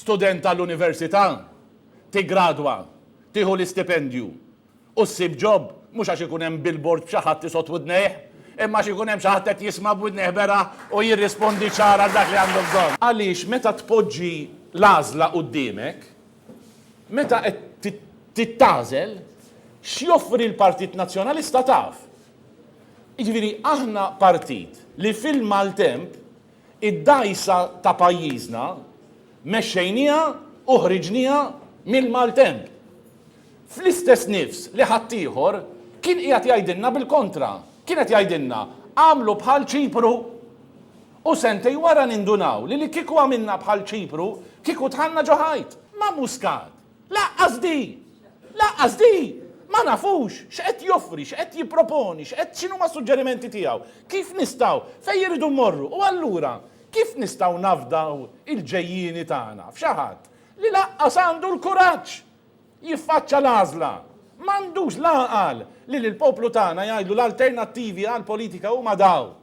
Student tal-università, tiggradwa, tieħu l-istipendju u ssib job mhux għax ikun hemm billboard b'xi ħadd isott widnejh, imma għax ikun hemm xi ħadd qed jisma' b'widnejh beraħ u jirrispondi ċar għal dak li għandu bżonn. Għaliex meta tpoġġi l-għażla quddiemek, meta qed titgħażel, x'joffri l-Partit Nazzjonalista taf. Jiġifieri aħna partit li fil-maltemp Id-dgħajsa ta' pajjiżna mexxejnieha u ħriġnieha mill-maltemp. Fl-istess nifs li ħaddieħor kien qiegħed jgħidilna bil-kontra. Kien qed jgħidilna, agħmlu bħal Ċipru. U sentejn wara nindunaw li li kieku għamilna bħal Ċipru, kieku dħalna ġo ħajt. Ma' Muscat. Lanqas di! Lanqas di! Ma nafux x'qed joffri, x'qed jipproponi, x'qed x'inhuma s-suġġerimenti tiegħu, kif nistgħu, fejn irridu mmorru u allura kif nistgħu nafdaw il-ġejjieni tagħna f'xi ħadd li lanqas għandu l-kuraġġ jiffaċċa l-għażla, m'għandux l-għaqal li lill-poplu tagħna jgħidlu l-alternattivi għall-politika huma dawn.